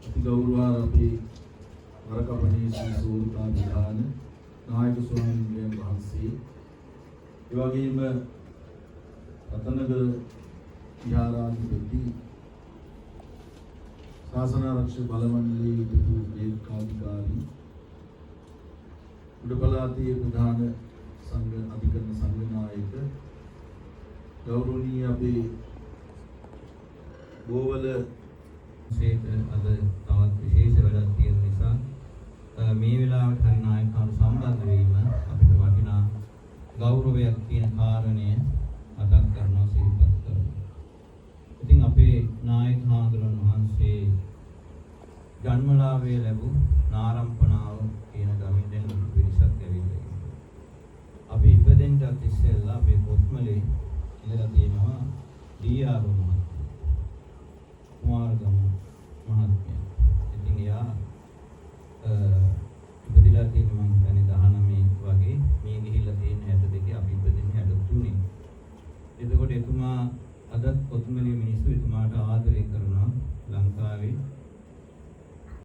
අති ගෞරවාර අපේ වරකපනේ ශ්‍රී සෝතාවිධාන නායක ස්වාමීන් වහන්සේ, ඒ වගේම රතනගර විහාරාධිපති ශාසන ආරක්ෂක බල මණ්ඩලයේ හිටපු වේදිකාධිකාරී, උඩපළාතේ ප්‍රධාන සංඝ අධිකරණ සංඝ නායක, ගෞරවනීය අපේ බෝවල සේත අද තවත් විශේෂ වැඩක් තියෙන නිසා මේ වෙලාවට හරි නායකයන් සම්බන්ධ වීම අපිට වටිනා ගෞරවයක් කියන කාරණය මතක් කරනවා, සිහිපත් කරනවා. ඉතින් අපේ නායක හාමුදුරන් වහන්සේ ජන්මලාභය ලැබූ නාරම්පනාව කියන ගමින් දැන් ලොකු පිරිසක් ඇවිල්ලා ඉන්නවා. අපි ඉපදෙන්නත් ඉස්සෙල්ලා අපේ කොත්මලේ ඉඳලා තියෙනවා ඩී.ආර්. මහත්මයා. කුමාරගම මහත්මයා. ඉතින් එයා ඉපදිලා තියෙන මං හිතන්නේ 19 වගේ, මේ ගිහිල්ලා තියෙන 62, අපි ඉපදෙන්නේ 63. එතකොට එතුමා අදත් කොත්මලේ මිනිස්සු එතුමාට ආදරය කරනවා ලංකාවේ.